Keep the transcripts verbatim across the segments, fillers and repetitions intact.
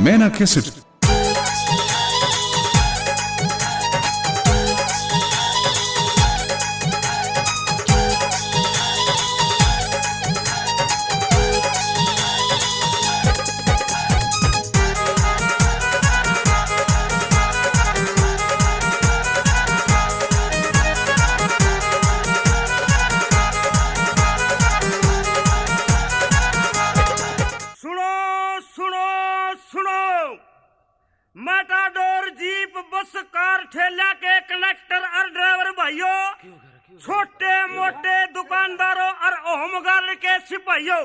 मैं ना कैसे सुनो, सुनो, सुनो। मेटाडोर, जीप, बस, कार, ठेला के कंडक्टर और ड्राइवर भाइयों, छोटे मोटे दुकानदारों और होमगार्ड के सिपाहियों,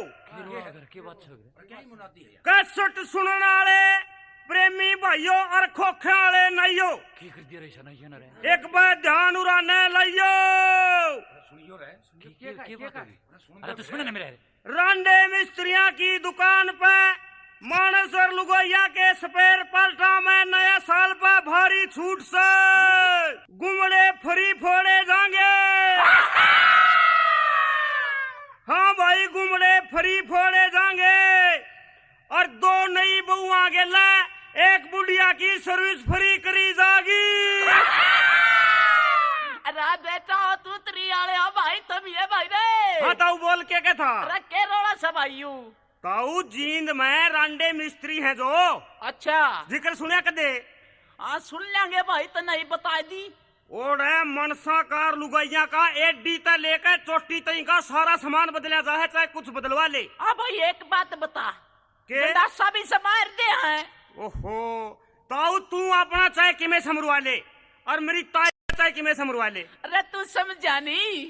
कैसेट सुनने वाले प्रेमी भाइयों और खोखे वाले नाइयों, एक बार ध्यान उराने लाइयो। अरे तो सुन ना मेरे। रांडे मिस्त्रियां की दुकान पे मानस और लुगाइया के स्पेयर पार्टा में नया साल पे भारी छूट से गुमड़े फ्री फोड़े जाएंगे। हाँ भाई, गुमड़े फ्री फोड़े जाएंगे। और दो नई बहुआ गेला एक बुढ़िया की सर्विस फ्री करी जागी। अरे बेटा, तू तरी आले हो भाई, तम ये भाई रे। हाँ ताऊ, बोल के के था? अरे के रोला सा भाई यू? ताऊ, जींद में रांडे मिस्त्री हैं जो। अच्छा। जिक्र सुनया कदे? हाँ सुन लेंगे भाई, तो नहीं बता दी। ओड़े मनसाकार लुगाइयां का एडी तै लेके चोटी तई का सारा सामान बदल्या जा है, चाहे कुछ बदलवा ले। आ भाई, एक बात बता, के? गंडासा भी समार दे हैं। ओहो, ताऊ तू अपना चाहे किमे समरवा ले और मेरी ताई चाहे किमे समरवा ले। अरे तू समझा नहीं,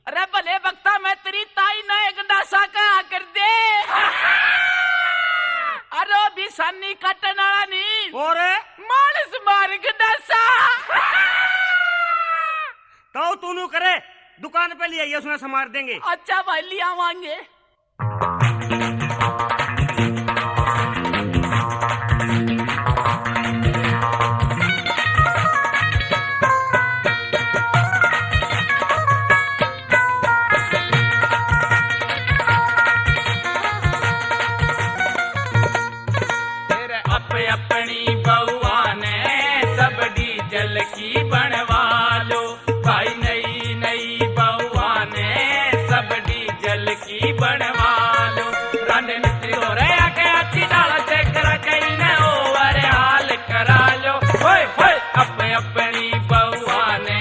अरे भले वक्ता मैं तेरी ताई ना एक गंडासा कहा कर दे। अरे भी सानी काटन वाला नहीं। और? मालिश मार गंडासा। ताऊ तू नू करे, दुकान पे ले आइए, उसने समार देंगे। अच्छा भाई, ले आवांगे। तेरे अप-, अपनी बहुआ ने सब डीजल की बनवा लो। भाई नई नई बहुआ ने सब डीजल की बनवा लो। रांडे मिस्त्री हो रहे आके अच्छी डाला चेक करा कहीं ने ओवर हाल करा लो। होए होए, अप-, अपनी बहुआ ने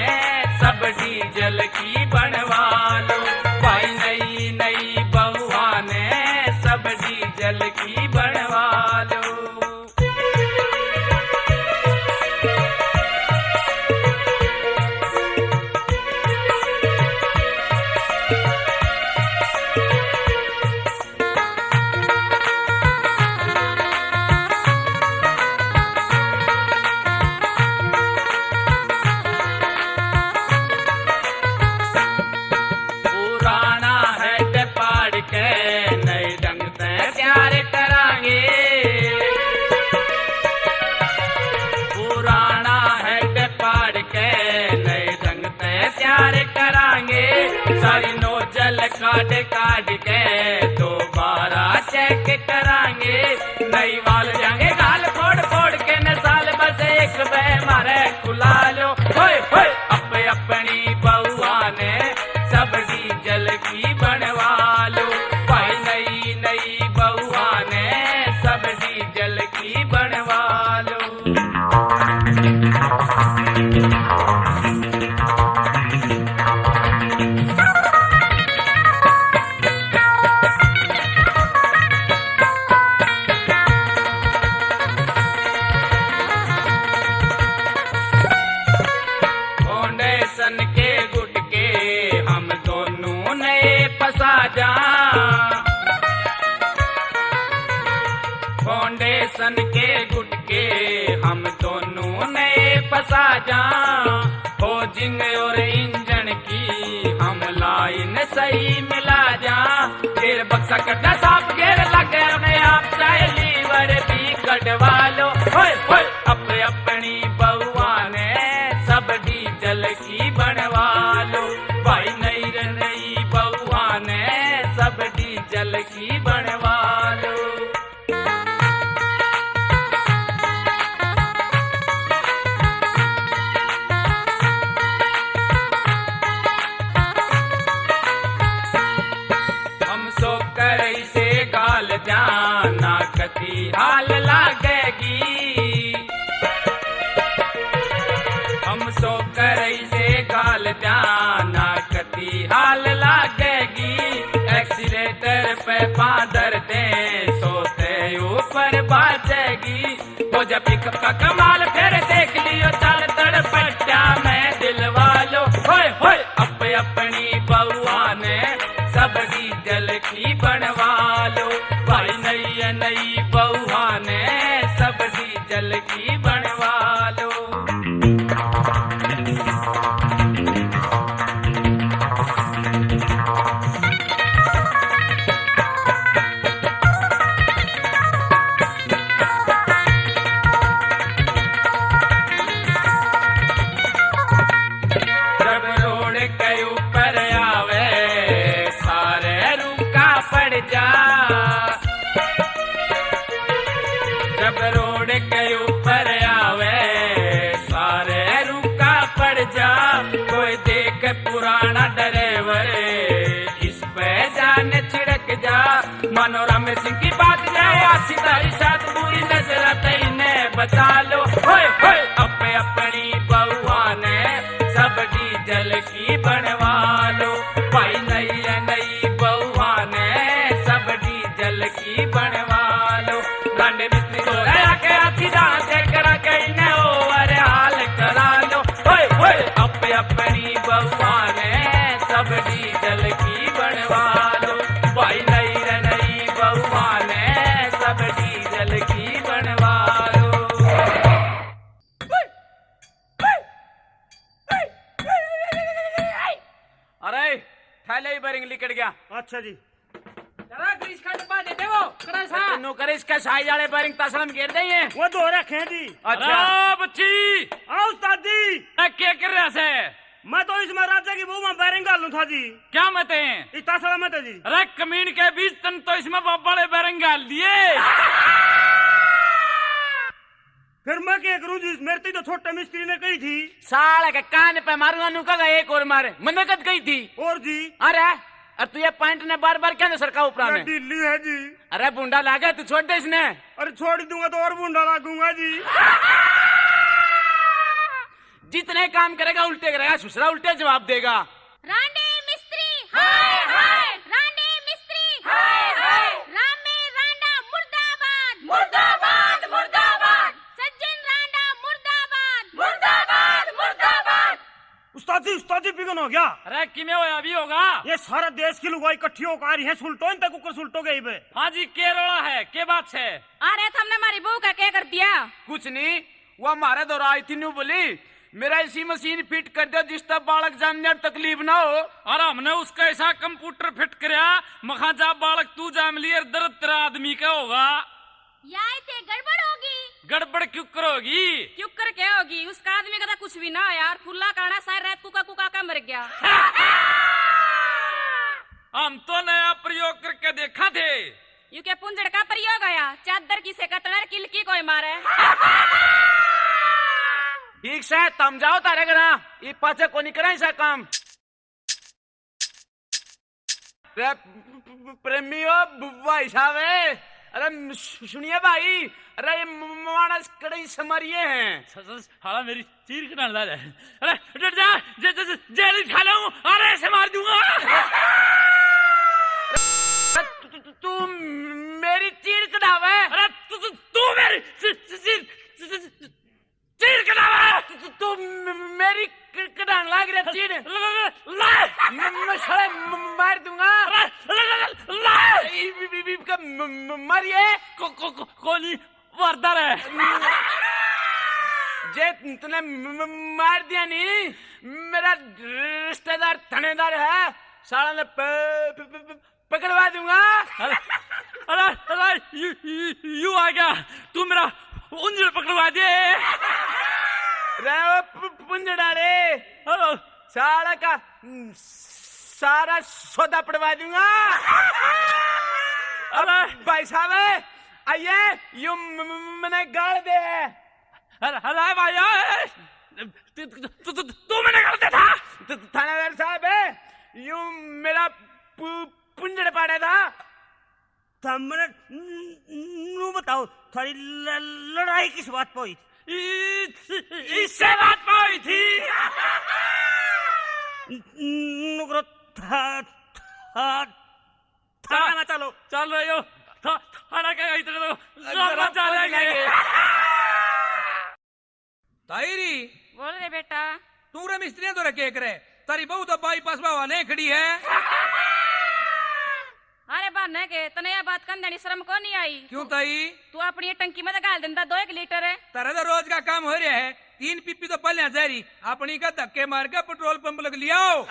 सब डीजल की बनवा लो। भाई नई नई बहुआ ने सब डीजल की बनवा लो। पुराना हेड पाड़ के नए ढंग तै तैयार करांगे। पुराना हेड पाड़ के नए ढंग तै तैयार करांगे। सारी नोजल काट काट के दोबारा चेक करांगे। नई वाल जाएंगे गाल फोड़ फोड़ के न साल बस एक बे मारे खुला लो। होए होए, अप अपनी बहुआ ने सब डीजल की बनवा लो। भाई नई नई बहुआ ने सब डीजल की बनवा लो। फाउंडेशन के गुटके हम दोनों नए पसा जा। फाउंडेशन के गुटके हम दोनों नए पसा जा। होजिंग और इंजन की हम लाइन सही मिला जा। फिर बक्सा कटा साफ घेर लगे अपने आप, चाहे लीवर भी कटवा लो। होए होए, अप अपनी बहुआ ने सब डीजल की बनवा लो। भाई नई रे नई बहुआ ने सब डीजल की बनवा लो। कती हाल लागेगी। हम सो कर इसे गाल ध्यान ना कती हाल लागेगी। एक्सीलेटर पे पादर दे, सोते ऊपर बाजेगी। वो जब पिक पक माल फिर देख लियो, चल तड़पट्टा में दिलवा लो। होए होए, अप अपनी बउआ ने सब डीजल की बनवा लो। भाई नई है नई बउआ ने सब डीजल की बनवा लो। जब रोड के ऊपर आवे, सारे रुका पड़ जा। जब रोड के ऊपर आवे, सारे रुका पड़ जा। कोई देख पुराना ड्राइवर, इस पे जान छिड़क जा। मानो राम सिंह की बात जाए, आसी तारी सात बुरी नजर तैने बचा लो। होए होए, अपे अपनी बउआ ने सब डीजल की बनवा लो। भाई नई है नई बउआ ने सब डीजल की बनवा लो। रांडे मिस्त्री तो रहा के आखी दांत करा के इन्हें ओवर हाल करा लो। ओए, ओए, अपे अपनी बउआ ने सब डीजल की बनवा लो। भाई नई रे नई बउआ ने सब डीजल की बनवा लो। अरे, थैले ही बैरिंग लिकड़ गया। अच्छा जी। जरा ग्रीस का डब्बा दे दे वो, कड़ा सा। ए, तन्नू करे इसका साइज वाले बैरिंग तसलम घेर दे ये। वो धो रखे हैं जी। अच्छा। अरे बच्ची। हाँ उस्ताद जी। ए, क्या कर रहा से? मैं तो इसमें राजा की बहू में बैरिंग घालूं था जी। क्या मत है? इस तसला मत है जी। अरे कमीन के बीच तन तो इसमें बाबा वाले बैरिंग घाल दिए। फिर मैं क्या करूं जी, मेरे तो छोटे मिस्त्री ने कही थी। साले के कान पे मारूंगा, नु कहा एक और मारे। मैंने कद कही थी? और जी? अरे, और तू ये पैंट ने बार-बार क्या सरका ऊपर ने? ढीली है जी। अरे भूंडा लागे, तू छोड़ दे इसने। अरे छोड़ दूंगा तो और भूंडा लागूंगा जी। जितने काम करेगा उल्टे करेगा, सुसरा उल्टे जवाब देगा। रांडे मिस्त्री, हाय, हाय। रांडे मिस्त्री, हाय, हाय। रामे रांडा मुर्दाबाद। मुर्दाबाद, मुर्दाबाद। सज्जन रांडा मुर्दाबाद। मुर्दाबाद, मुर्दाबाद। उस्ताद जी, उस्ताद जी, बिगन हो गया। अरे, किमे होया भी होगा? ये सारा देश की लुगाई इकट्ठी होकर आ रही है, सुलटो इन तक कुकर सुलटो गई बे। हाँ जी, के रोला है, के बात है? अरे, थमने हमारी बहू का क्या कर दिया? कुछ नहीं, वो हमारे दौरा आई थी, न्यू बोली, "मेरा इसी मशीन फिट कर दो जिससे बालक जामने तकलीफ ना हो।" और हमने उसका ऐसा कंप्यूटर फिट करया, मखा जा बालक तू जाम लिए, दर्द तेरा आदमी का होगा। या इतने गड़बड़ होगी। गड़बड़ क्यों करोगी? क्यों कर क्या होगी? उसका आदमी का तो कुछ भी ना हो यार, फुल्ला काना सारी रात कुका कुका का मर गया। हम तो नया प्रयोग करके देखा थे। यू के पुंजड़ का प्रयोग आया, चादर की से कतलर किलकी कोई मारे। ठीक से, तम जाओ तारे घरा, ये पाछे कोनी करा ऐसा काम। रे प्रेमियो, भाई साहब है। अरे सु-, सुनिए भाई, अरे ये म-, मानस कड़े से मारिए हैं। स-, स-, साला मेरी चीर कटाने ला रहा है। अरे डट जा, जे, जे, जे, जेल खा लूं, अरे ऐसे मार दूंगा। तू, तू, तू, तू मेरी चीर कटावे। अरे तू, तू, तू मेरी ची-, ची-, ची-, ची-, ची-, चीर कटावे। तू, तू, तू म-, मेरी क-, कटान लाग रहा चीर। ला, ला, ला, ला। म-, म-, साले म-, मार दूंगा। अरे ला, ला, ला, ला। ई, ई, ई, ई का म-, म-, मारिए। को, को, को, कोनी। वर्दर है। जे तूने म-, म-, मार दिया नहीं, मेरा रिश्तेदार थानेदार है, साला ने प-, प-, प-, प-, पकड़वा दूंगा। अरे, अरे, अरे, यू, यू, यू आ गया, तू मेरा उंजल पकड़वा दे। रे ओ पु-, पुंजड़ाले। हेलो। साला का, हम्म, सारा सौदा पड़वा दूंगा। अरे। भाई साहब, आइए, यू म-, म-, मैंने गाल दे। अरे, अरे भाई, ओए, तू, तू, तू, तू, तू मैंने गाल दे था। त-, थानेदार साहब, यू मेरा पु-, पुंजड़ पाड़ा था। थमने न-, न-, नू बताओ, थारी ल-, लड़ाई किस बात पे हुई थी? इ-, इ-, इससे बात पे हुई थी। न-, नुकरो था, था, थाना में चलो। चल रहे हो? था-, थाना क्या इतने तो अरे, गाना जरा जा रहे पहुंच हैं। ताई री। बोल रे बेटा। तू रे मिस्त्री तो रखे करे, तारी बहू तो बाईपास पे हवा ले खड़ी है। अरे बहाने के, तने यह बात कन देनी शर्म को नहीं आई? क्यों ताई? तू अपनी ये टंकी में तो घाल देंदा दो एक लीटर है। तेरा तो रोज का काम हो रहा है, तीन पीपी तो पहले जा रही, अपनी का धक्के मार के पेट्रोल पंप लग लियाओ।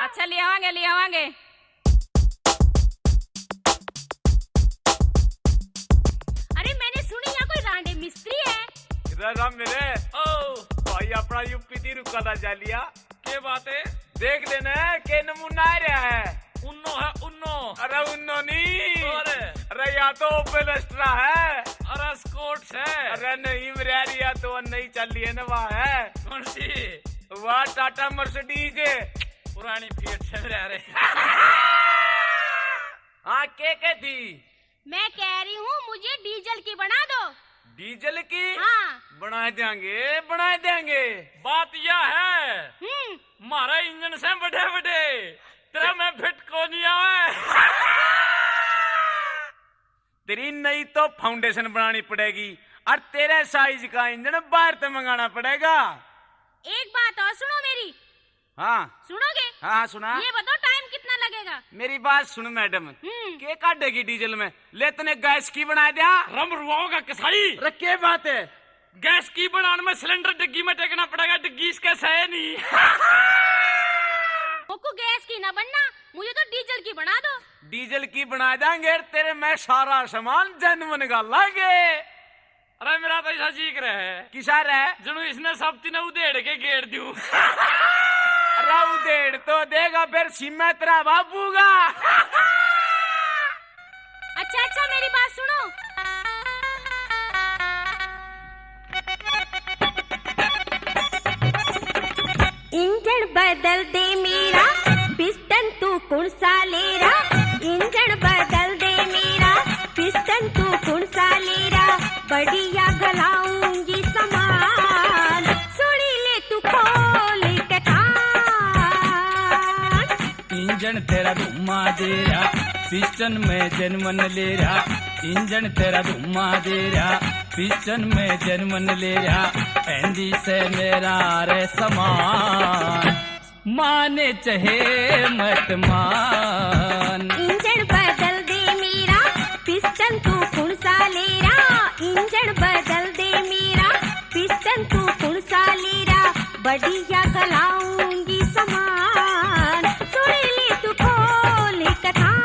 अच्छा, ले आवांगे, ले आवांगे। अरे, मैंने सुनी यहाँ कोई रांडे मिस्त्री है। इधर आ मेरे। ओ। भाई, अपना यूपी दी रुका था जा लिया। के बात है? देख लेना है, के नमूना आ रहा है। उन्नो है, उन्नो। अरे, उन्नो नहीं। और? अरे, या तो ओपन एस्ट्रा है। अरे, स्कॉट्स है। अरे, नहीं, मेरे यार, या तो नहीं चल रही है ना, वहाँ है। कौन सी? वाह, टाटा मर्सिडीज। पुरानी फिएट से मेरे यार। हाँ, के, के थी? मैं कह रही हूँ, मुझे डीजल की बना दो। डीजल की? हाँ। बना देंगे, बना देंगे। बात यह है, हम्म। म्हारा इंजन से बड़े बड़े, तेरा मैं फिट को नहीं आवे। तेरी नई तो फाउंडेशन बनानी पड़ेगी और तेरे साइज का इंजन बाहर से मंगाना पड़ेगा। एक बात और सुनो मेरी। हाँ। सुनोगे? हाँ, हाँ, सुना। ये बताओ, टाइम कितना लगेगा? मेरी बात सुन मैडम, हम्म। के काटेगी डीजल में? ले, तने गैस की बना दिया। रम रुआओगा कसाई। अरे, के बात है? गैस की बनाने में सिलेंडर डिग्गी में टेकना पड़ेगा, डिग्गी इसके सहे नहीं। मोको गैस की ना बनना, मुझे तो डीजल की बना दो। डीजल की बना देंगे, तेरे में सारा सामान जेन्युइन घालांगे। अरे, मेरा तो ऐसा जी करे है। किसा रे? जणु इसने सब तीन उधेड़ के घेर दूं। अरे, उधेड़ तो देगा, फिर सीमा तेरा बाबू का। अच्छा, अच्छा, मेरी बात सुनो। इंजन बदल दे मेरा, पिस्टन तू कौन सा ले रहा? इंजन बदल दे मेरा, पिस्टन तू कौन सा ले रहा? बढ़िया घलाऊंगी सामान, सुन ले तू खोल के कान। इंजन तेरा धुआं दे रहा, पिस्टन में जेन्युइन ले रहा। इंजन तेरा धुआं दे रहा, पिस्टन में जेन्युइन ले रहा। एंडी से मेरा रे सामान, माने चाहे मत मान। इंजन बदल दे मेरा, पिस्टन तू कौन सा ले रहा? इंजन बदल दे मेरा, पिस्टन तू कौन सा ले रहा? बढ़िया घलाऊंगी सामान, सुन ले तू खोल के कान।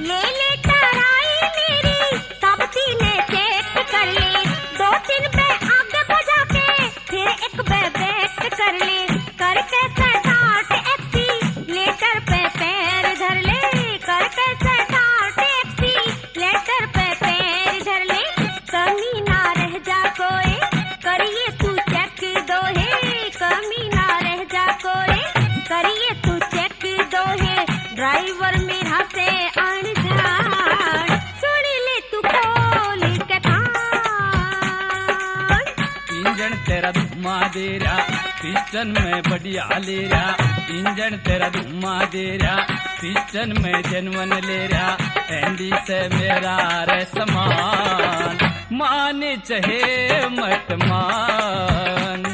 ले ले टराई मेरी, सब तीने चेक कर ले, दो तीन पे आगे बजा के, फिर एक पे बैक कर ले, करके स्टार्ट एक्सीलेटर पे पैर धर ले, करके स्टार्ट एक्सीलेटर पे पैर धर ले, कमी ना रह जा कोई, करिए तू चेक दो है, कमी ना रह जा कोई, करिए तू चेक दो है, ड्राइवर मेरा से अनजान, सुन ले तू खोल के कान। इंजन तेरा धुआं दे रहा, पिस्टन में बढ़िया ले रहा। इंजन तेरा धुआं दे रहा, पिस्टन में जेन्युइन ले रहा। एंडी से मेरा रे सामान, मान चाहे मत मान।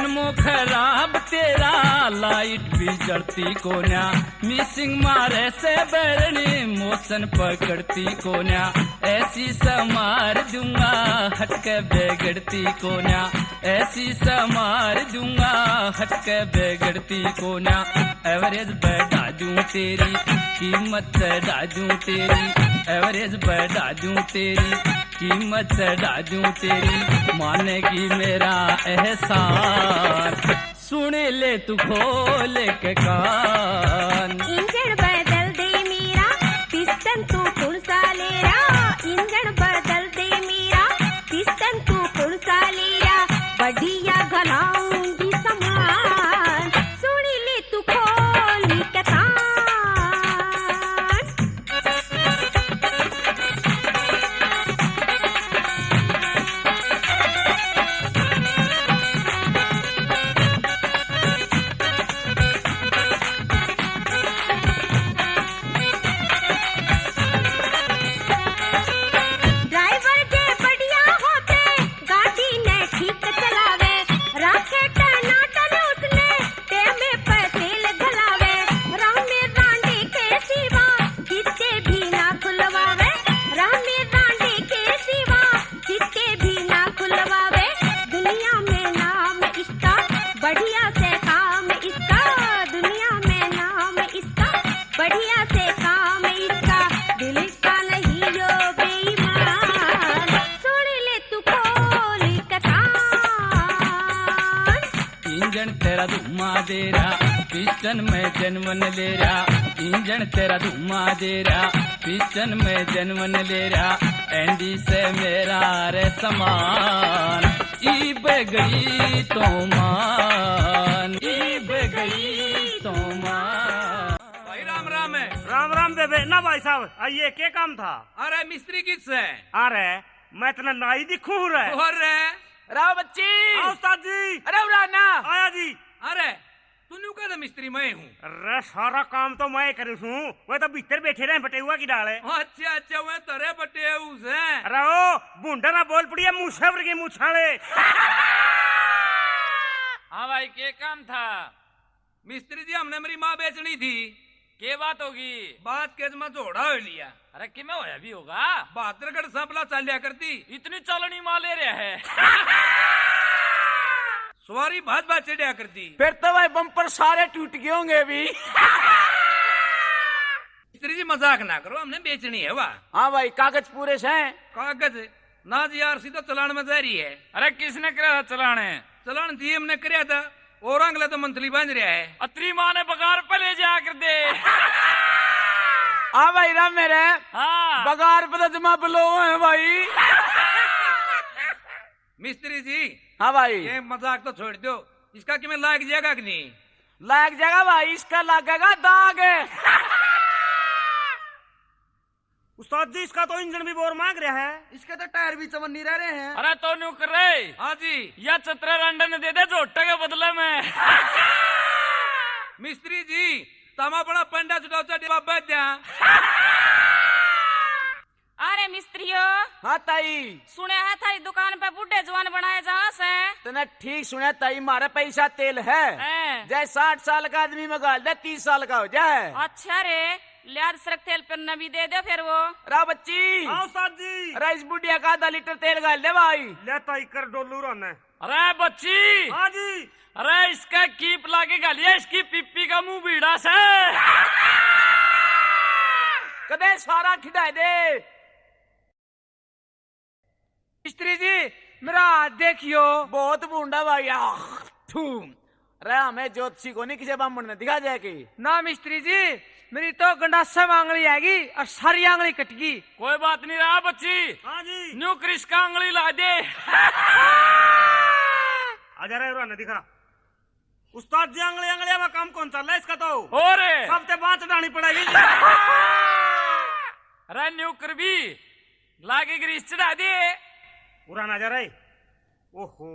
मो खराब तेरा, लाइट भी जलती कोन्या, मिसिंग मारे से बैरनी, मोशन पकड़ती कोन्या, ऐसी समार दूंगा, हटके बिगड़ती कोन्या, ऐसी समार दूंगा, हटके बिगड़ती कोन्या। एवरेज बढ़ा दूं तेरी, कीमत चढ़ा दूं तेरी, एवरेज बढ़ा दूं तेरी, कीमत चढ़ा दूं तेरी, मानेगी मेरा एहसान। सुन ले तू खोल के कान। इंजन बदल दे मेरा, पिस्टन तू कौन सा ले रहा? इंजन बदल दे मेरा, पिस्टन तू कौन सा ले रहा? बढ़िया घलाऊंगी सामान, सुन ले तू खोल के कान। ड्राइवर जे बढ़िया होते, गाड़ी ने ठीक चलावे, राखे टनाटन उसने, टेमे पे तेल घलावे, रामे रांडे के सिवा, खींचे भी ना खुलवावे, रामे रांडे के सिवा, खींचे भी ना खुलवावे। दुनिया में नाम इसका, बढ़िया से काम इसका, दुनिया में नाम इसका, बढ़िया से काम इसका, दिल का नहीं यो बेईमान। सुन ले तू खोल के कान। इंजन तेरा धुआं दे रहा, पिस्टन में जन्मन ले रहा। इंजन तेरा धुआं दे रहा, पिस्टन में जन्मन ले रहा। एंडी से मेरा रे समान, ईब गई तो मान, ईब गई तो मान। भाई राम राम है। राम राम बेबे। ना भाई साहब, आइए, के काम था? अरे मिस्त्री किस है? अरे मैं तने नाई दिखूं रे। और रे। राव बच्ची। आओ उस्ताद जी। अरे उरा ना। आया जी। अरे तू न्यू कह दे मिस्त्री मैं हूँ। अरे सारा काम तो मैं करूँ सूं, वह तो भीतर बैठे रहे बटेउआ की डाले। अच्छा अच्छा, वह तरे बटेऊ से। अरे ओ भूंडा ना बोल पड़ी है, मूसा वर्गी मूछाले। हाँ भाई, के काम था? मिस्त्री जी, हमने मेरी माँ बेचनी थी। के बात होगी? बात के जमा झोड़ा हो लिया। अरे किमें होया भी होगा? बहादुरगढ़ सांपला चाल्या करती। इतनी चालनी माँ ले रहा है। सवारी भाज भाज चढ़िया करती। फिर तो भाई बम्पर सारे टूट गए होंगे अभी। मिस्त्री जी मजाक ना करो, हमने बेचनी है वाह। हाँ भाई, कागज पूरे से हैं? कागज ना जी, आरसी तो चलान में जा रही है। अरे किसने करा था चलान? चलान डीएम ने करा था, और अंगले तो मंथली बांध रहा है। अतरी माँ ने बगार पे ले जाया कर दे। हाँ भाई राम मेरे। हाँ। बगार पे तो जमा बलो है भाई। मिस्त्री जी। हाँ भाई। ये मजाक तो छोड़ दो, इसका किमें लाग जाएगा कि नहीं? लाग जाएगा भाई, इसका लागेगा दाग। उस्ताद जी, इसका तो इंजन भी बोर मांग रहा है। इसके तो टायर भी चमन नहीं रह रहे हैं। अरे तो न्यू कर रे। हाँ जी। या चतरा रांडा ने दे दे झोटे के बदले में। मिस्त्री जी, तमा बड़ा पंडा छुटाओ चढ़े बाबा द्या। अरे मिस्त्रियो। हाँ ताई। सुने है थारी दुकान पे बूढ़े जवान बनाए जा से। तने ठीक सुने ताई, मारे पैसा तेल है। हैं। जय साठ साल का आदमी में गाल दे, तीस साल का हो जाए। अच्छा रे, लियाद सरक तेल पर नबी दे दे फिर वो। रा बच्ची। हाँ उस्ताद जी। अरे इस बुढ़िया का आधा लीटर तेल गाल दे भाई। ले ताई कर डोलू रहने। अरे बच्ची। हाँ जी। अरे इसका कीप लाके गालिया, इसकी पिप्पी का मुंह भीड़ा से। कदे सारा खिंडा दे। मिस्त्री जी, मेरा हाथ देखियो। बहुत भूंडा भाई, आह, थू। अरे हमें ज्योतिषी को नहीं, किसी बामण ने दिखा जाए कि? ना मिस्त्री जी, मेरी तो गंडासा में आंगली आएगी और सारी आंगली कटगी। कोई बात नहीं रहा बच्ची। हाँ जी। न्यू क्रिश का आंगली ला दे। आजा रे, उराने दिखा। उस्ताद जी, आंगली आंगलिया में काम कौन चल रहा है इसका तो? और? सब ते बात डानी पड़ेगी। अरे न्यू कर भी, लागे ग्रीस चढ़ा दे। उराना जा रहा है। ओहो,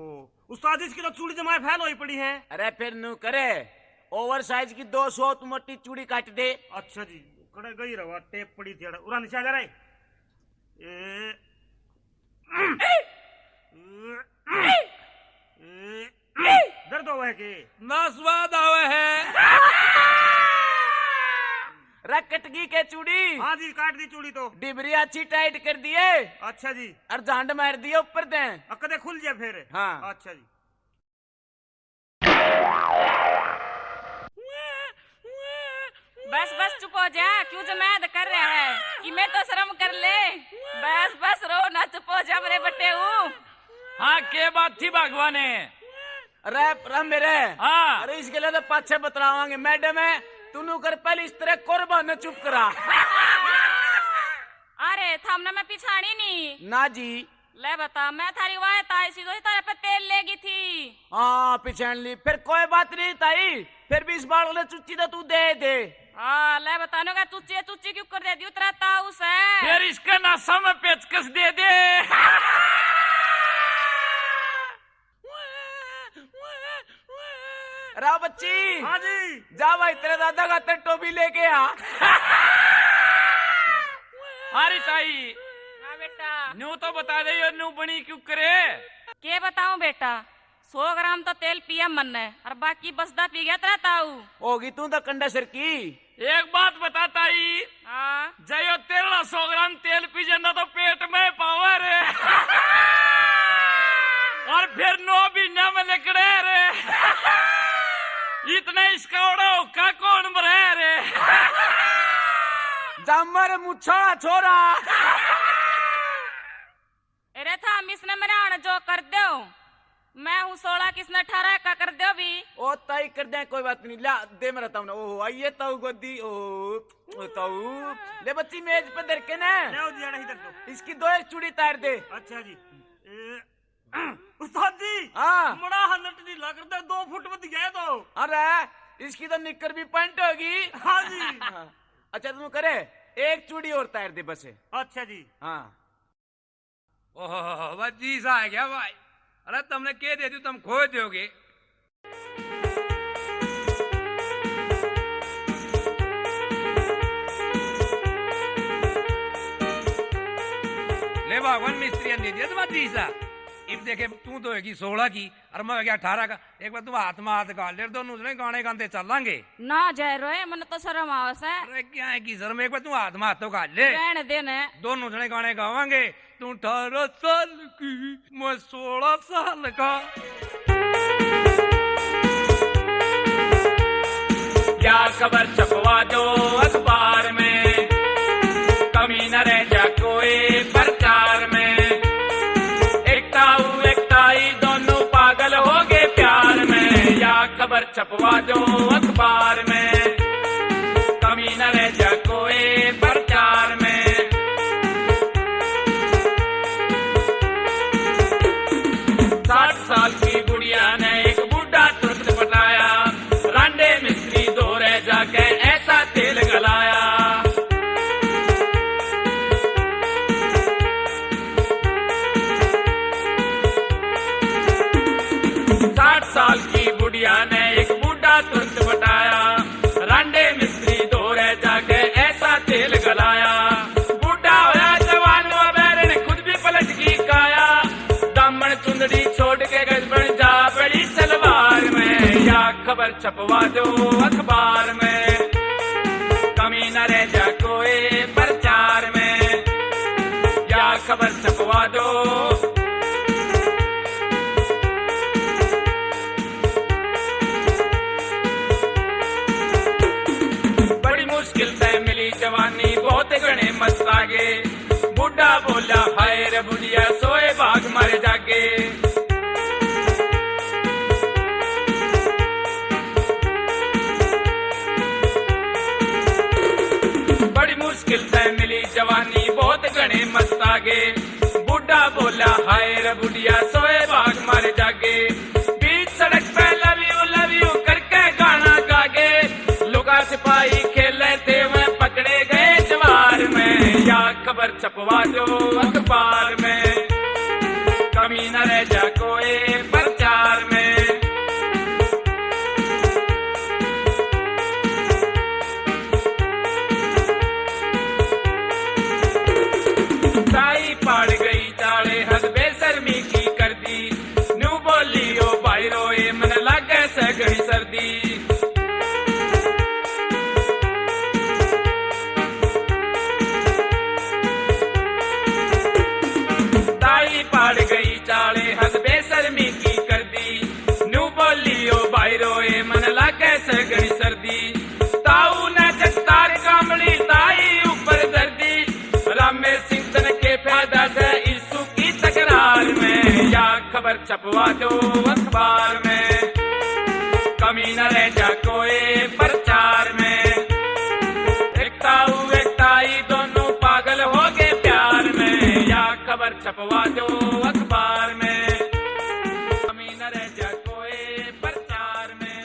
उस्ताद जी, इसकी तो चूड़ी जमाए फैल हुई पड़ी है। अरे फिर न्यू करे, ओवर साइज की दो सौ मोटी चूड़ी काट दे। अच्छा जी, कड़े गई रवा, टेप पड़ी थी। उराना नीचे आ जा रहा है। ए, ए, ए, दर्द होवे के? ना स्वाद आवे है। रे कटगी के चूड़ी। हाँ जी, काट दी चूड़ी तो। डिबरी अच्छी टाइट कर दिए। अच्छा जी। और झांड मार दिए ऊपर ते। अ, कदे खुल जाए फिर। हाँ। अच्छा जी। बस, बस, चुप हो जा। क्यों जमायत कर रहा है कि मैं तो शर्म कर ले। बस, बस, रो ना, चुप हो जा मेरे बट्टे हूँ। हाँ, के बात थी भगवान ने? अरे, अरे मेरे। हाँ। अरे, इसके लिए तो पाछे बतलावांगे। मैडम है, तू नू कर पहले इस तरह कुर्बान ने चुप करा। अरे, थामने मैं पिछाणी नहीं। ना जी। ले बता, मैं थारी वाह ताई सी तो थारे पे तेल लेगी थी। हाँ, पिछाण ली। फिर कोई बात नहीं ताई, फिर भी इस बार वाले चुच्ची तो तू दे दे। हाँ, ले बता, नो का चुच्ची है, चुच्ची क्यों कर दे दी उतरा ताऊ से? फिर इसके नासा में पेचकस दे दे। राव बच्ची। हाँ जी। जा भाई, तेरे दादा खातर टोपी लेके आ। अरे ताई। हाँ बेटा। न्यू तो बता दे, यो न्यू बनी क्यों करे? के बताऊं बेटा, सौ ग्राम तो तेल पिया मन्ने, और बाकी बसदा पी गया तेरा ताऊ। होगी तू तो कंडा सिर की। एक बात बता ताई। हाँ। जयो तेरह सौ ग्राम तेल पी जाना तो पेट में पावे रे। और फिर नौ महीना में लिकड़े रे। इतने इसका ओड़ा हुक्का कौन भरे रे? जामर मुछाला छोरा। अरे थाम इसने मेरे आने जो कर दो, मैं हूँ सोलह, किसने अठारह का कर दो भी। ओ ताई कर दे, कोई बात नहीं, ला दे मेरा ताऊ ने। ओहो, आइए ताऊ गोदी, ओहो, ओ ताऊ। ले बच्ची मेज पे धर के ना। ले आओ जी, आड़ा इधर दो। इसकी दो एक चूड़ी तार दे। अच्छा जी। ए, उस्ताद जी। हाँ। मड़ा हा नट ढीला कर दे, दो फुट वध गया तो। अरे, इसकी तो निक्कर भी पैंट होगी। हाँ जी। हाँ। अच्छा, तू करे, एक चूड़ी और तार दे बस। अच्छा जी। हाँ। ओहो, वाह जी सा आ गया भाई। अरे, तुमने के दे दी, तुम खो दोगे। ले भगवान, मिस्त्री ने दे दिया तुम्हारा तीसा। इब देखे, तू तो होगी सोलह की, और मैं हो गया अठारह का। एक बार तू हाथ में हाथ घाल ले, दोनों जने गाने गाते चलांगे। ना जय रोए, मन तो शर्म आवे से। अरे क्या है की शर्म, एक बार तू हाथ में हाथ तो घाल ले। रहने दे ने। दोनों जने गाने गावांगे। तू अठारह साल की, मैं सोलह साल का। या खबर छपवा दो अखबार में, कमी न रह जा कोई प्रचार में। एक ताऊ एक ताई दोनों पागल हो गए प्यार में। या खबर छपवा दो अखबार में, कमी न रह जा कोई प्रचार में। साठ साल की बुढ़िया ने एक बूढ़ा तुरंत पटाया, रांडे मिस्त्री दो रह जाके ऐसा तेल गलाया। साठ साल की बुढ़िया ने एक बूढ़ा तुरंत पटाया, रांडे मिस्त्री दो रह जाके ऐसा तेल गलाया। बूढ़ा होया जवान वो बैरन खुद भी पलट की काया। दामन चुंदड़ी छोड़ के गजबन जा बड़ी सलवार में। या खबर छपवा दो अखबार में, कमी न रह जा कोई प्रचार में। या खबर छपवा दो। बड़ी मुश्किल से मिली जवानी, बहुत घने मस्त आगे। बूढ़ा बोला, हाय रे बुढ़िया, सोए बाग मर जागे। बड़ी मुश्किल से मिली जवानी, बहुत घने मस्त आगे। बूढ़ा बोला, हाय रे बुढ़िया, सोए बाग मर जागे। बीच सड़क पे love you, love you करके गाना गागे। लुका सिपाही खेले थे, वह पकड़े गए जवार में। या खबर छपवा दो अखबार में, कमी न रह जा कोई प्रचार में। ताई पाड़ गई ताले हद बेशर्मी की कर छपवा दो अखबार में, कमी न रह जा कोई प्रचार में। एकता हूँ एकताई दोनों पागल हो गए प्यार में। या खबर छपवा दो अखबार में, कमी न रह जा कोई प्रचार में।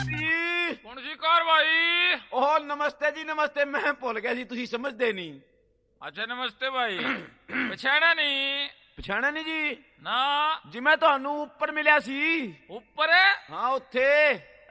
जी। कौन सी कार भाई? ओह, नमस्ते जी, नमस्ते। मैं भूल गया जी, तुसी समझदे नहीं। अच्छा, नमस्ते भाई। पछाणा नहीं? पछाणा नहीं जी? ना। जी, मैं ਤੁਹਾਨੂੰ ऊपर मिला सी। ऊपर? हाँ, ਉੱਥੇ,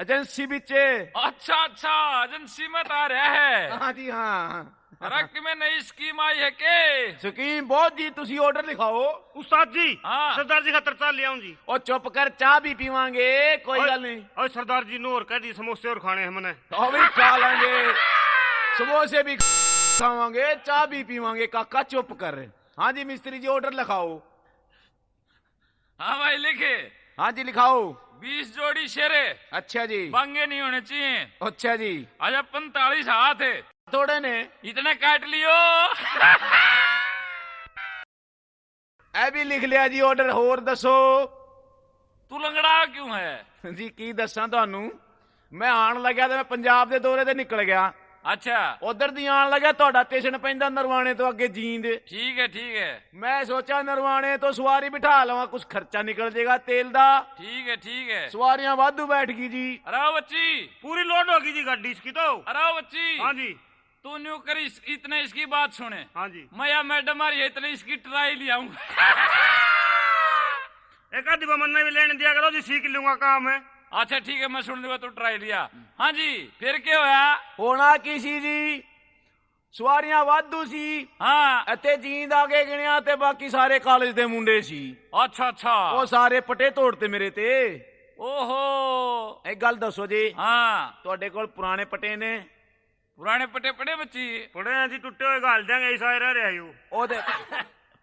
एजेंसी ਵਿੱਚ। अच्छा, अच्छा, एजेंसी में तो आ रहा है। हाँ जी, हाँ। अरे, किमें नई स्कीम आई है के? स्कीम बहुत जी, तुसी ऑर्डर लिखाओ। उस्ताद जी, हाँ। सरदार जी खातर चाह ले आऊं जी। ओ चुप कर, चाह भी पीवांगे, कोई ओए, गल नहीं। ओए सरदार जी, नू और कह दी, समोसे और खाने हैं मने। तो भी खा लेंगे, समोसे भी खावांगे, चाह भी पीवांगे। काका चुप कर। हाँ जी मिस्त्री जी, ऑर्डर लिखाओ। हाँ भाई, लिखे। हाँ जी, लिखाओ। बीस जोड़ी शेरे। अच्छा जी। बांगे नहीं होने चाहिए। अच्छा जी। अच्छा, पैंतालीस हाथ है। थोड़े ने। इतने काट लियो। ए भी लिख लिया जी ऑर्डर। और दसो। तू लंगड़ा क्यों है? जी, की दसां ਤੁਹਾਨੂੰ। मैं आन लग्या तो मैं पंजाब दे दौरे ते निकल गया। अच्छा। उधर दी आन लग्या, ਤੁਹਾਡਾ स्टेशन ਪੈਂਦਾ ਨਰਵਾਣੇ ਤੋਂ ਅੱਗੇ ਜੀਂਦ। ठीक है, ठीक है। मैं सोचा नरवाणे तो सवारी बिठा लवां, कुछ खर्चा निकल जाएगा तेल दा। ठीक है, ठीक है। सवारियां वाधू बैठ गई जी। अरे बच्ची। पूरी लोड होगी जी गाड़ी इसकी तो। अरे बच्ची। हाँ जी। तू न्यू कर, इस, इतने इसकी बात सुने। हाँ जी। मैं या मैडम आ रही है, इतने इसकी ट्राई ले आऊंगा। एक आधी बार मन्ने भी लेने दिया करो जी, सीख लूंगा काम है। अच्छा ठीक है, मैं सुन लूंगा, तू ट्राई लिया। हाँ जी, फिर क्या होया? होना की सी जी, सवारियां वाधू सी। हाँ। अते जींद आगे गिणिया ते बाकी सारे कॉलेज दे मुंडे सी। अच्छा, अच्छा। वो सारे पटे तोड़ते मेरे ते। ओहो। एक गल दसो जी। हाँ। ਤੁਹਾਡੇ ਕੋਲ ਪੁਰਾਣੇ ਪਟੇ ਨੇ? पुराने पटे पड़े बच्ची। पड़े हैं जी, टुट्टे हुए घाल देंगे, ऐसा ही रह रहा है यू। ਉਹਦੇ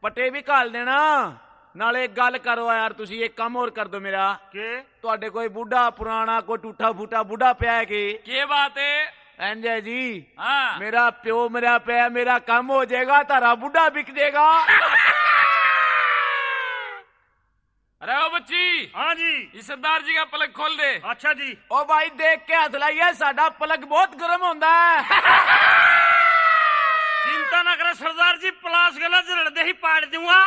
ਪਟੇ ਵੀ ਘਾਲ ਦੇਣਾ। ਨਾਲੇ ਇੱਕ ਗੱਲ ਕਰੋ ਯਾਰ, ਤੁਸੀਂ ਇੱਕ ਕੰਮ ਹੋਰ ਕਰ ਦਿਓ ਮੇਰਾ। के? ਤੁਹਾਡੇ ਕੋਈ ਬੁੱਢਾ ਪੁਰਾਣਾ, ਕੋਈ ਟੁੱਟਾ ਫੁੱਟਾ ਬੁੱਢਾ ਪਿਆ ਹੈ ਕਿ? के बात है? ਇੰਜ ਹੈ ਜੀ। हाँ। ਮੇਰਾ ਪਿਓ ਮਰਿਆ ਪਿਆ, ਮੇਰਾ ਕੰਮ ਹੋ ਜਾਏਗਾ, ਤੁਹਾਡਾ ਬੁੱਢਾ ਵਿਕ ਜਾਏਗਾ। अरे ओ बच्ची। हाँ जी। इस सरदार जी का पलक खोल दे। अच्छा जी। ओ भाई, देख के हाथ लाइए, साडा पलक बहुत गर्म होंदा है। चिंता ना करे सरदार जी, पलास गला झरड़ दे ही पाड़ दूंगा।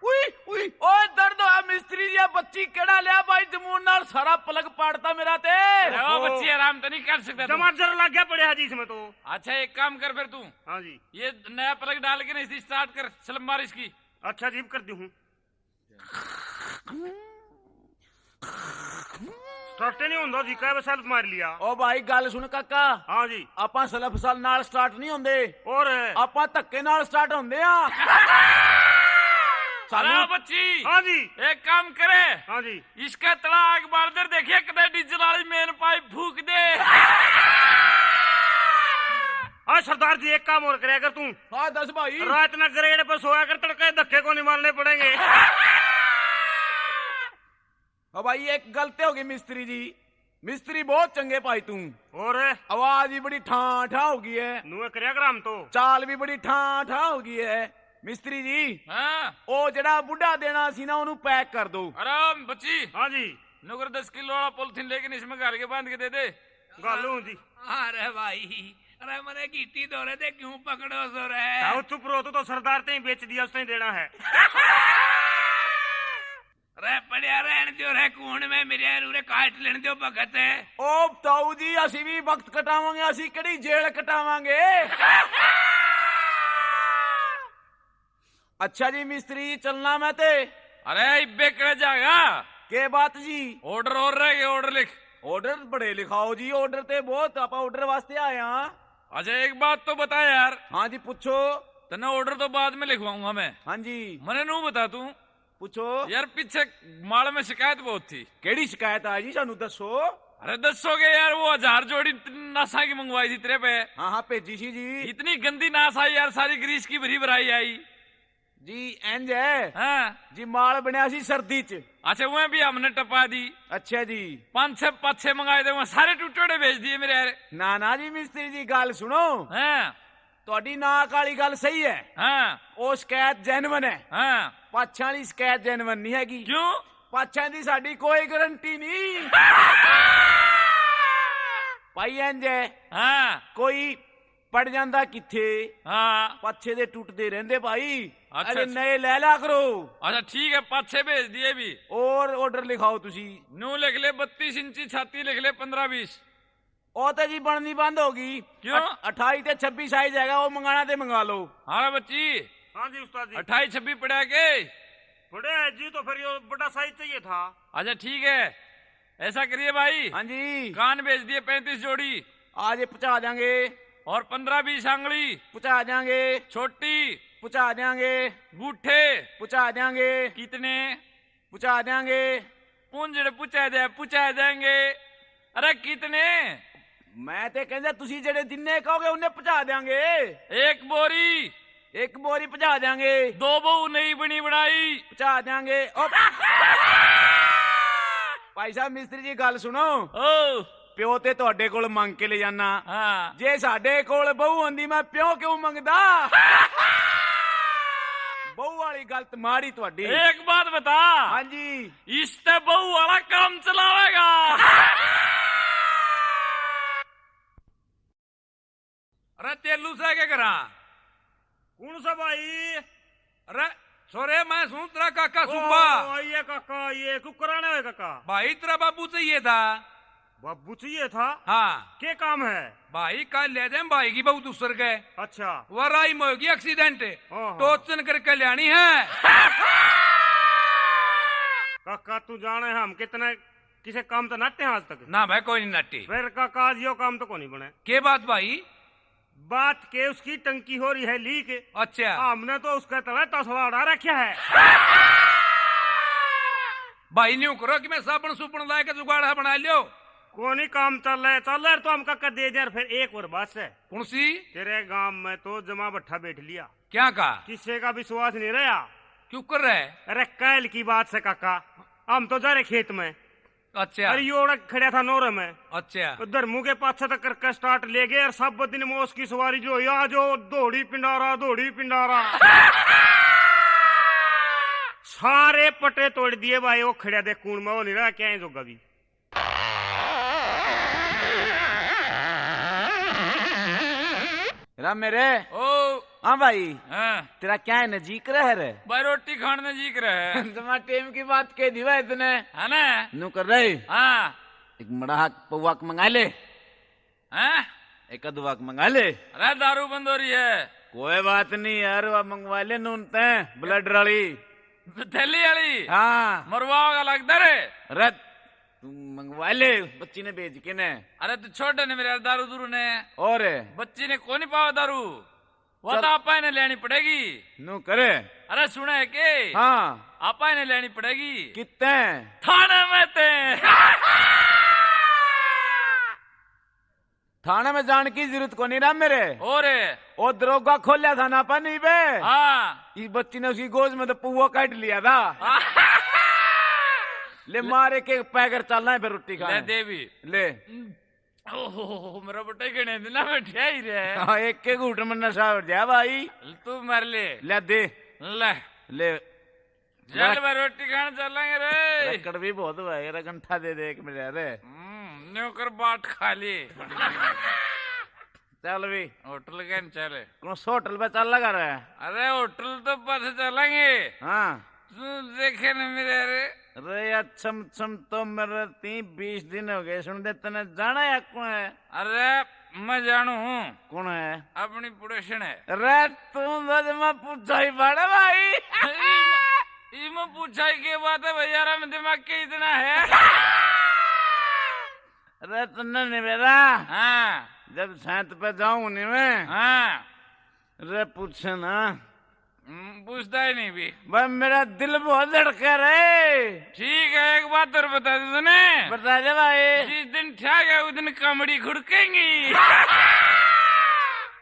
उई, उई, ओए दर्द होया मिस्त्री जी, बच्ची केड़ा लिया भाई जमून नाल, सारा पलक पाड़ता मेरा ते। अरे ओ बच्ची, आराम तो नहीं कर सकता तू? जमा जर लग गया पड़े है जी इसमें तो। अच्छा, एक काम कर फिर तू। हाँ जी। ये नया पलक डाल के ना, इसी स्टार्ट कर, स्लम मार इसकी। अच्छा जी, कर दूं हूँ। स्टार्ट नहीं होंदा जी, कै बे सेल्फ मार लिया। ओ भाई, गल सुन काका। हाँ जी। ਆਪਾਂ ਸਲਫ ਸਲ ਨਾਲ ਸਟਾਰਟ ਨਹੀਂ ਹੁੰਦੇ। और? ਆਪਾਂ ਧੱਕੇ ਨਾਲ ਸਟਾਰਟ ਹੁੰਦੇ ਆ। अरे बच्ची। हाँ जी। एक काम करे। हाँ जी। इसका तला आग बार दे, देखिए कितने डीजल वाली मेन पाइप फूक दे। हाँ सरदार जी, एक काम और करे अगर तू। हाँ, दस भाई। रात ना ग्रेड पे सोया कर, तड़के धक्के को नहीं मारने पड़ेंगे। ओ भाई, एक गलती हो गई मिस्त्री जी, मिस्त्री बहुत चंगे भाई तू। और? आवाज भी बड़ी ठा ठा हो गई है। नुए करया कर हम तो। चाल भी बड़ी ठा ठा हो गई है। मिस्त्री जी, हाँ। ओ जड़ा बुढ़ा देना सी ना, ओनू पैक कर दो। आराम बच्ची। हाँ जी। नुकर दस किलो वाला पॉलिथीन लेकिन इसमें घाल के बांध के दे दे। घालू जी। अरे भाई, अरे मने गीटी दो रे, दे क्यों पकड़ो सो रे? ताऊ चुप रहो, तू तो सरदार ते ही बेच दिया, उसने ही देना है। रे पड़या रहन दो रे, कूण में मेरे रे काट लेन दो भगत। ओ ताऊ जी, असी भी वक्त कटावांगे, असी केड़ी जेल कटावांगे। अच्छा जी मिस्त्री, चलना मैं ते। अरे इब्बे करे जाएगा। के बात जी? ऑर्डर और रह गए, ऑर्डर लिख। ऑर्डर बड़े लिखाओ जी, ऑर्डर ते बहुत, आप ऑर्डर वास्ते आए हाँ। अच्छा एक बात तो बता यार। हाँ जी पूछो। तन्ने ऑर्डर तो बाद में लिखवाऊंगा मैं। हाँ जी। मने नू बता तू। पूछो। यार पीछे माल में शिकायत बहुत थी। केड़ी शिकायत आई जी, सानू दसो। अरे दसोगे यार, वो हजार जोड़ी नासा की मंगवाई थी तेरे पे। हाँ हाँ, भेजी सी जी। इतनी गंदी नास आई यार, सारी ग्रीस की भरी भराई आई। जी, इंज है। हाँ। जी, माल बनया सी सर्दी च। अच्छा, वह भी हमने टपा दी। अच्छा जी। पाँच छह, पाँच छह मंगाए थे, वह सारे टूटे हुए भेज दिए मेरे यार। ना, ना जी, मिस्त्री जी, गल सुनो। हाँ। ਤੁਹਾਡੀ नाक वाली गल सही है। हाँ। ਉਹ ਸ਼ਿਕਾਇਤ ਜੈਨੂਇਨ है। हाँ। पाछां वाली ਸ਼ਿਕਾਇਤ ਜੈਨੂਇਨ नहीं हैगी। क्यों? पाछां दी साडी कोई गारंटी नहीं। भाई, इंज है। हाँ। कोई पड़ जांदा किथे। हाँ। पाछे दे टूटदे रहंदे भाई। अच्छा, अरे अच्छा। नए ले ला करो। अच्छा, ठीक है, पाछे भेज दिए भी। और order लिखाओ तुसी। न्यू लिख ले बत्तीस इंची, छाती लिख ले पन्द्रह बीस। ओ तो जी बननी बंद होगी। क्यों? अठ-, अठाई ते छब्बीस size हैगा, वो मंगाना ते मंगा लो। हाँ बच्ची। हाँ जी उस्ताद जी। अठाई छब्बीस पड़ा के? पड़े है जी, तो फिर ये बड़ा size चाहिए था। अच्छा ठीक है, ऐसा करिए भाई। हाँ जी। कान भेज दिए पैंतीस जोड़ी। आज ये पहुंचा देंगे। और पन्द्रह बीस आंगली। पहुंचा देंगे। छोटी। पहुंचा देंगे। गूठे। पहुंचा देंगे। कितने? पहुंचा देंगे। पूंजड़ पहुंचा दे, पहुंचा देंगे। अरे कितने? मैं ते कहंदा, तुसी जेड़े जिन्ने कहोगे उन्ने पहुंचा देंगे। एक बोरी। एक बोरी पहुंचा देंगे। दो बहू नई बनी बनाई। पहुंचा देंगे। ओ भाई साहब, मिस्त्री जी, गल सुनो। ओ। प्यो ते ਤੁਹਾਡੇ ਕੋਲ ਮੰਗ के ले जाना। हाँ। जे ਸਾਡੇ ਕੋਲ बहू होंदी, मैं प्यो क्यों मंगदा? बहू वाली गल ते माड़ी ਤੁਹਾਡੀ। एक बात बता। हाँ जी। इस ते बहू वाला काम चलावेगा। अरे तेलू से के करा? कौन सा भाई? अरे छोरे, मैं सूं तेरा काका ओ, सूबा। आइए काका, ये क्यों कराने हुए काका? भाई तेरा बाबू चाहिए था। बाबू चाहिए था? हाँ। के काम है? भाई कल ले जाए भाई की बहू दूसर के। अच्छा। वह राही में होगी accident। हाँ, हाँ। टोचन करके ल्याणी है। काका तू जाने हम कितने किसे काम तो नाटे हैं आज तक? ना भाई, कोई नहीं नाटे। फिर काका आज यो काम तो कोनी बने। के बात भाई? बात के उसकी टंकी हो रही है लीक। अच्छा। हमने तो उसके तले तसला अड़ा रखा है। भाई न्यू करो कि मैं साबण सुबण ला के जुगाड़ है बना लियो। कोनी काम चल रहा है, चल रहा है तो हम काका दे दे। फिर एक और बात है। कौन सी? तेरे गांव में तो जमा बट्ठा बैठ लिया। क्या का? किसी का विश्वास नहीं रहा। क्यों कर रहा है? अरे कल की बात से काका, हम तो जा रहे खेत में। अच्छा। अरे योड़ा खड़ा था नोरे में। अच्छा। तो धर्मू के पाछे तक करके start ले गए और सब दिन में उसकी सवारी जो या जो दौड़ी पिंडारा, दौड़ी पिंडारा। सारे पटे तोड़ दिए भाई, वो खड़ा दे कूण में, वो नहीं रहा क्या है जोगा भी। राम मेरे। ओ। हाँ भाई। हाँ। तेरा क्या है नजीक रह रे? भाई रोटी खाने नजीक रह। तुम्हारा टेम की बात कह दी भाई तने। है ना? नू कर रहे। हाँ। एक मड़ा हाथ पौवा के मंगा ले। हैं? एक अधवा के मंगा ले। अरे दारू बंद हो रही है। कोई बात नहीं यार, वह मंगवा ले नून तै, blood वाली। थैली वाली? हाँ। मरवा होगा लगता रे। अरे तू मंगवा ले बच्ची ने भेज के ने। अरे तू छोड़ ने मेरे यार दारू दूरू ने। और? बच्ची ने कोनी पावा दारू। वो चल। तो आपा ने लेनी पड़ेगी। नू करे। अरे सुने के? हाँ। आपा ने लेनी पड़ेगी। कितने? थाने में ते। थाने में जान की जरूरत कोनी ना मेरे। और? ओ दरोगा खोलिया था ना पानी पे। हाँ। इस बच्ची ने उसकी गोज में तो पुआ काट लिया था। हाँ। ले मार एक एक पैगर चलना है फिर रोटी खाने। ले देवी। ले। ओहो, मेरा बेटा ही गणे दिन ना बैठा ही रहे। हाँ, एक के घूट में नशा हो जाए भाई। तू मर ले। ले दे। ले। ले। चल बे, रोटी खाने चलेंगे रे। अरे, कड़वी बहुत भाई, अरे, गंठा दे दे एक मिनट, अरे। हम्म, न्यू कर बाट खा ले। चल भी। होटल के न चले। कौन सा होटल पे चल लगा रहा है? अरे, होटल तो बस चलेंगे। हाँ। तू देखे न मेरे, अरे। अरे, या छम छम तो मेरे तीन बीस दिन हो गए, सुन दे, तने जाना है कौन है? अरे, मैं जानू हूँ। कौन है? अपनी पड़ोसन है। अरे, तू तो मैं पूछा ही बड़ा भाई। ई मैं पूछा ही के बात है भाई, यार, हम दिमाग के इतना है। अरे, तन्ने नहीं बेरा। हाँ। जब साथ पे जाऊं नहीं मैं। हाँ। अरे, पूछे ना। हम्म, पूछता ही नहीं भी। भाई, मेरा दिल बहुत धड़का रे। ठीक है, एक बात और बता दूं तने। बता दे भाई। जिस दिन ठा गया, उस दिन कमड़ी खुड़केंगी।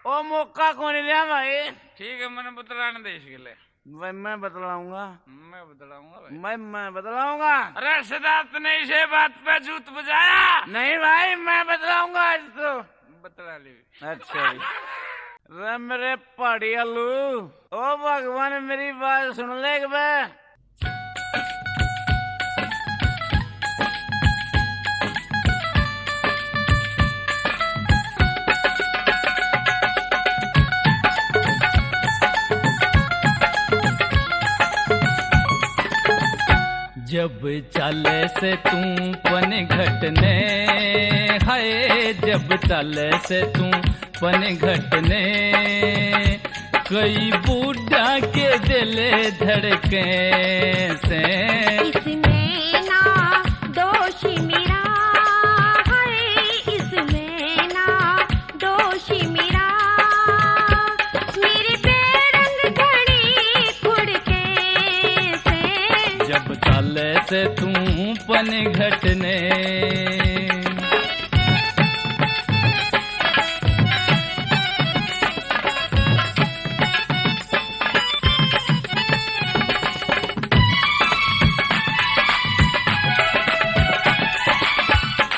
ओ मौका कौन लिया भाई? ठीक है, मैंने बतलाने दे इसके लिए। भाई, मैं बतलाऊंगा। मैं बतलाऊंगा भाई। मैं, मैं बतलाऊंगा। अरे सदा तने इसे बात पे जूत बजाया। नहीं भाई, मैं बतलाऊंगा आज तो। बतला ले। अच्छा भाई। रे मेरे पहाड़ी आलू, ओ भगवान, मेरी बात सुन ले एक बार। जब चाले से तू पन घटने, हाय, जब चाले से तू पन घटने, कई बूढ़ा के दिल धड़के से। इसमें ना दोष मेरा है, इसमें ना दोष मेरा, मेरी बेरंग घड़ी खुड़के से। जब चाले से तू पन घटने।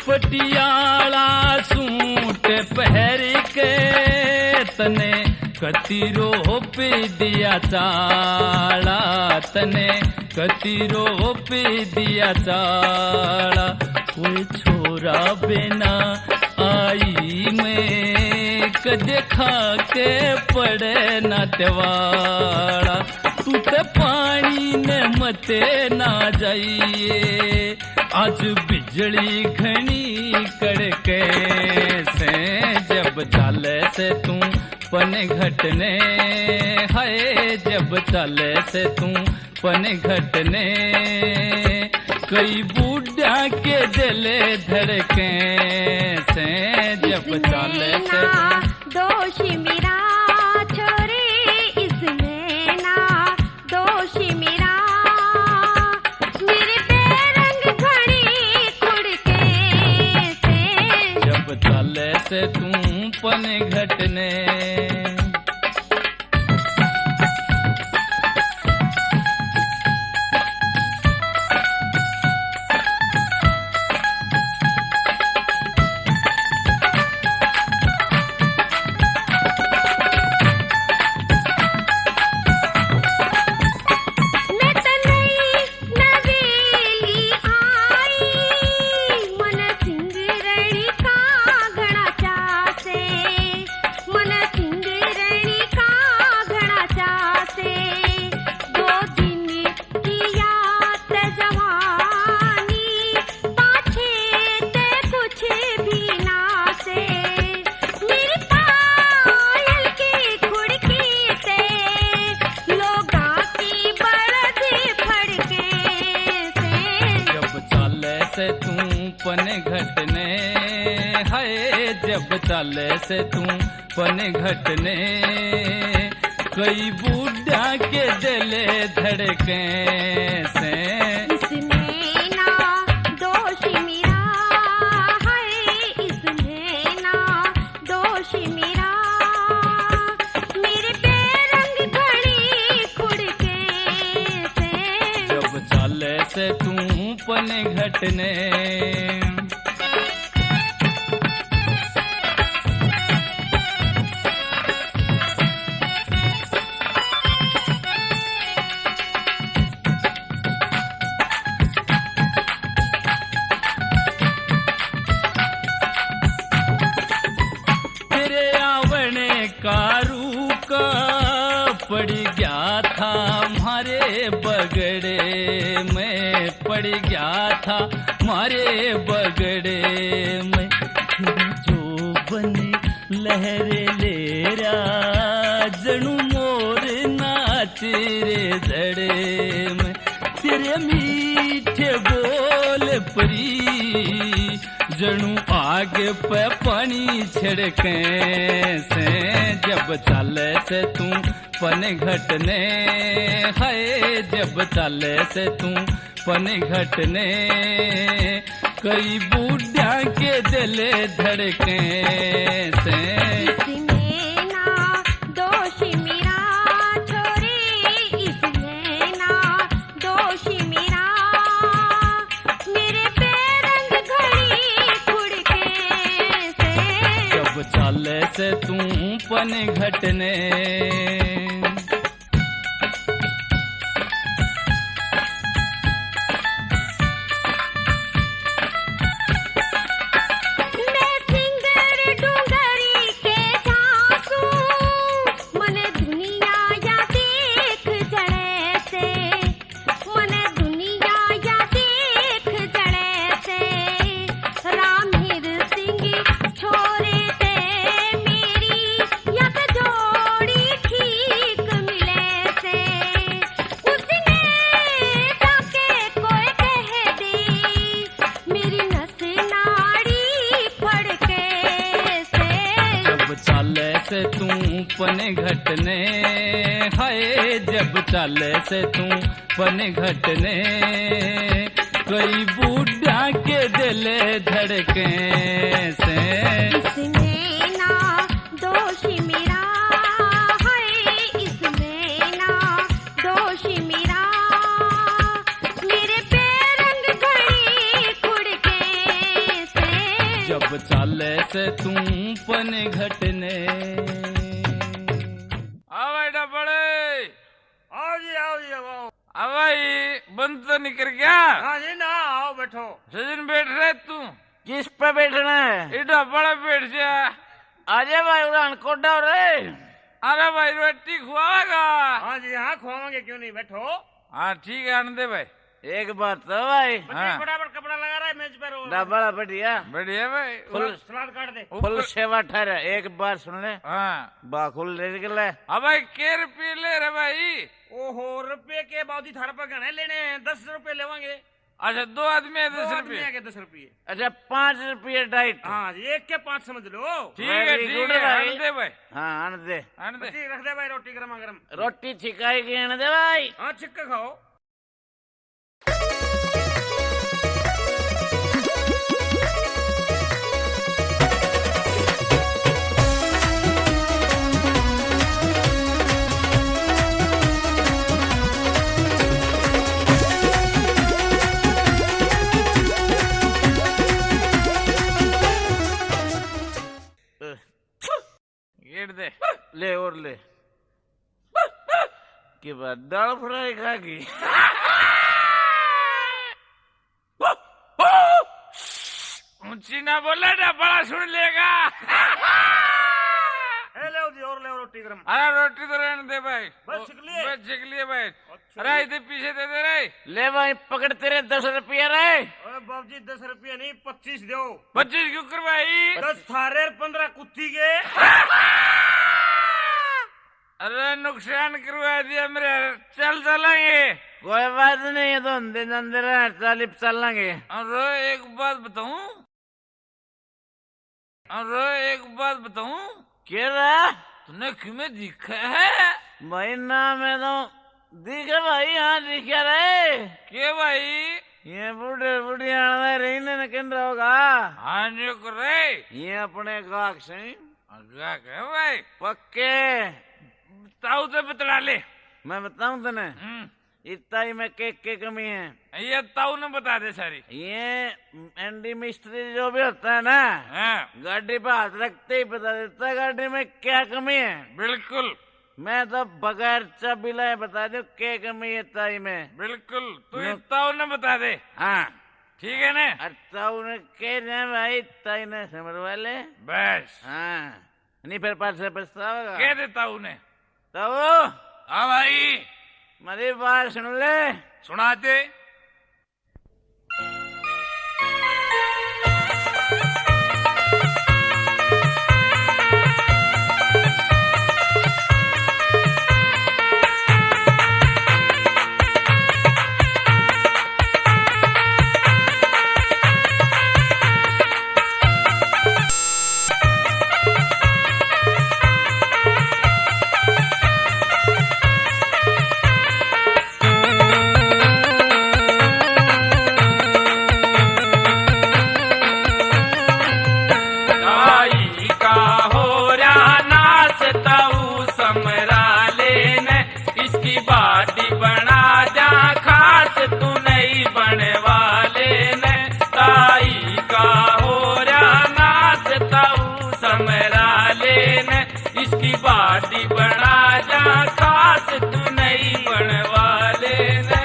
पटियाला सूट पहर के तने कती रोप दिया चाला, तने कती रोप दिया चाला। कोई छोरा बिना आई मैं कदे खा के पड़े ना तिवाड़ा। तू ते पानी ने मते ना जाइए, आज बिजली घनी कड़के से। जब चाले से तू पन घटने, हाय, जब चाले से तू पन घटने, कई बूढ़ा के दिल धड़के से। जब चाले से तू दोष मेरा छोरे, इसमें ना दोष मेरा, मेरी बेरंग घड़ी खुड़के से। जब चाले से तू पन घटने। नवेली आई, मन सिंगरणी का घणा चासे, मन सिंगरणी का घणा चासे। दो दिन की याद जवानी, पाछे ते कुछ भी ना से। मेरी पायल की खुड़की से लोगां की बड़द फड़के से। जब चाले से तू पन घटने, हाय, जब चाले से तू पन घटने, कई बूढ़ा के दिल धड़के से। इसमें ना दोष मेरा है, इसमें ना दोष मेरा, मेरे बेरंग घड़ी खुड़के से। जब चाले से तू पन घटने। तेरे आवण का रूका पड़ गया था म्हारे बगड़े में, पड़ गया था म्हारे बगड़े में। तेरा जोबन लहर ले रहा जणु मोर नाच रे जड़े में। तेरे मीठे बोल परी जणु आग पे पानी छिड़के से। जब चाले से तू पन घटने, हाय, जब चाले से तू पन घटने, कई बूढ़ा के दिल धड़के से। इसमें ना दोष मेरा छोरे, इस घटने। मैं सिंगर डूंगरी के झांसू, मने दुनिया या देख जड़े से, मने दुनिया या देख जड़े से, रामहीर सिंह छोरे ते मेरी या तो जोड़ी ठीक मिले से। उसने जाके कोई कह दी, मेरी नस नाड़ी फड़के से। जब चाले से तू पन घटने, हाय, जब चाले से तू पन घटने, कई बूढ़ा के दिल धड़के से। इसमें ना दोष मेरा है, इसमें ना दोष मेरा, मेरे बेरंग घड़ी खुड़के से। जब चाले से तू पन घटने। आ भाई डबड़े। आओ जी, आओ जी, आओ। अब भाई, बंद तो नहीं कर गया? हाँ जी, ना, आओ, बैठो। सचिन, बैठ रहे तू? किस पे बैठना है? इडा बड़ा बैठ जा। आजा भाई, उड़ान कोडा हो रे। अरे भाई, रोटी खुआवेगा? हाँ जी, हाँ, खुआवेंगे, क्यों नहीं, बैठो। हाँ, ठीक है, आने दे भाई। एक बात तो भाई। बच्चे हाँ। फटाफट कपड़ा लगा रहा है मेज पर, वो डबड़ा बढ़िया। बढ़िया भाई। फुल सलाद काट दे। ऊपर फुल सेवा ठहर, एक बार सुन ले। हाँ। बाखुल ले के ले। अब भाई, के रुपये ले रे भाई? ओहो, रुपये के बाबूजी थारे पे घणे लेने हैं, दस रुपये लेवांगे। अच्छा, दो आदमी है, दो दस आदमी रुपये। आके दस रुपये। अच्छा, पाँच रुपये डाइट। हाँ, एक के पाँच समझ लो। ठीक है, very ठीक good है, भाई। आने दे भाई। हाँ, आने दे। आने दे। बच्ची, रख दे भाई रोटी गरमा गरम। रोटी छिकाई के आने दे भाई। हाँ, छिक्का खाओ। गेट दे। ले और ले। के बाद दाल फ्राई खा गई। ऊंची ना बोले ना, बड़ा सुन लेगा। ए, ले जी, और ले रोटी गरम। अरे रोटी तो रहने दे भाई। बस छिक लिए? बस छिक लिए भाई। अच्छा। अरे इधर पीछे दे दे रे। ले भाई, पकड़ तेरे दस रुपये रे। अरे बाबूजी, दस रुपये नहीं, पच्चीस दो। पच्चीस क्यों कर भाई? दस थारे और पन्द्रह कुत्ती के। अरे नुकसान करवा दिया मेरे, चल चलेंगे। कोई बात नहीं, ये तो हम दिन अंदर हैं, चाली पे चलेंगे। अरे एक बात बताऊं, अरे एक बात बताऊं। के रे? तूने किमें दिखे है? भाई ना, मैं तो दिखे भाई, हाँ दिखे रे। के भाई? ये बूढ़े बूढ़ी आने रही ने किन रहोगा? हाँ, न्यू कर रे। ये अपने गाहक सही। गाहक है भाई। पक्के। ताऊ तो बतला ले। मैं बताऊं तने? हम्म। इतना ही में के, के कमी है। ये ताऊ ने बता दे सारी। ये एंडी मिस्त्री जो भी होता है ना, हाँ। गाड़ी पे हाथ रखते ही बता देता है गाड़ी में क्या कमी है। बिल्कुल। मैं तो बगैर चाबी लाए बता दूं के कमी है ताई में। बिल्कुल, तू नो- ये ताऊ ने बता दे। हाँ। ठीक है ना? और ताऊ ने कह दे भाई, ताई ने समझवा ले। बस। हाँ। नहीं फिर पाछे पछतावेगा। कह दे ताऊ ने। ताऊ। हाँ भाई। मेरी बात सुन ले। सुना दे। शादी बना जा खास तू नहीं बनवा लेने।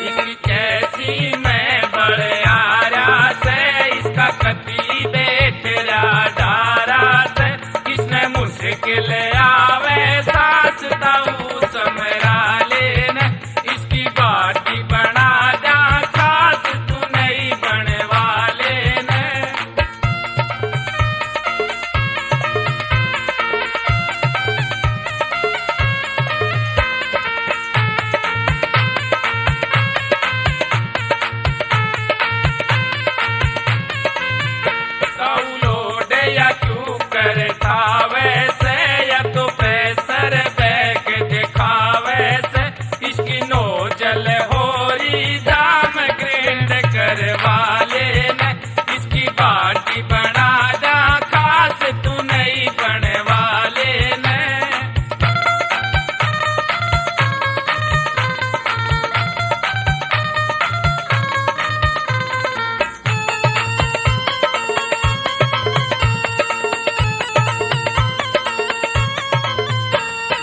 इसकी कैसी मैं बड़े आरा से, इसका कती बेटरा डारा से, किसने मुश्किल आवे सास ताऊ समरा लेने। इसकी बाटी बना जा खास तू नहीं बनवा लेने। ताऊ लोड या क्यों करता वैसे, या तो प्रेशर बैग दिखावे से, इसकी नोजल हो रही जाम ग्रेड करवा लेने। इसकी बाटी बना जा खास तू नहीं बनवा लेने।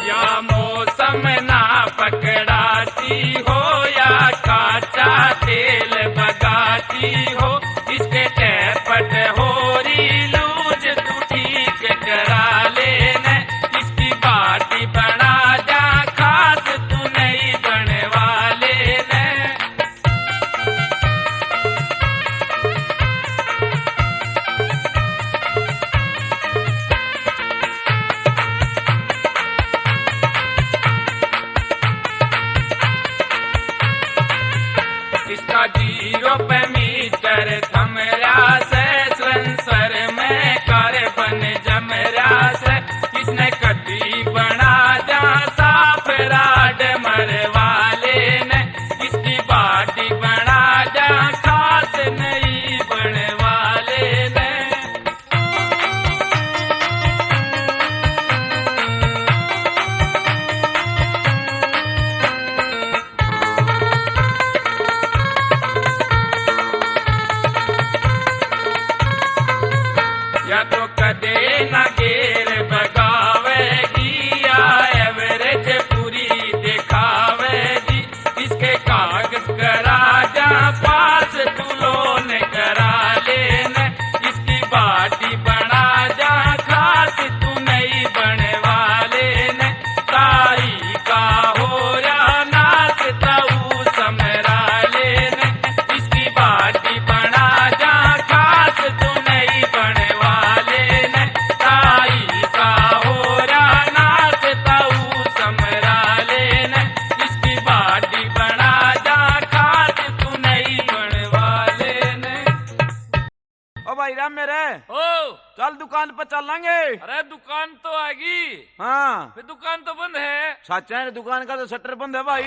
या मौसम ना पकड़ाती हो, या काचा तेल बगाती हो, इसके टैपट हो रही लूज तू ठीक करा लेने। इसकी बाटी बना जा खास तू नहीं बनवा लेने। इसका जीरो पे मीटर थमरा से, सेंसर में कार्बन जमरा से, इसने कती बना जा साफ राड मरवा लेने। इसकी बाटी बना जा खास नहीं बनवा लेने। या तो कदे ना गेर बगावेगी, या एवरेज पूरी दिखावेगी। इसके कागज करा जा पास, तू लोन करा लेने। इसकी बाटी बना जा खास, तू नहीं बनवा लेने। ताई का हो रहा नाश, ताऊ समरा लेने। इसकी बाटी बना जा खास, तू नहीं बनवा लेने। ताई का हो रहा नाश, ताऊ समरा लेने। इसकी बाटी बना जा खास, तू नहीं बनवा लेने। ओ भाई राम मेरे, ओ। चल दुकान पे चलांगे। अरे दुकान तो आगी। हाँ। फिर दुकान तो बंद है। साचा है, दुकान का तो शटर बंद है भाई।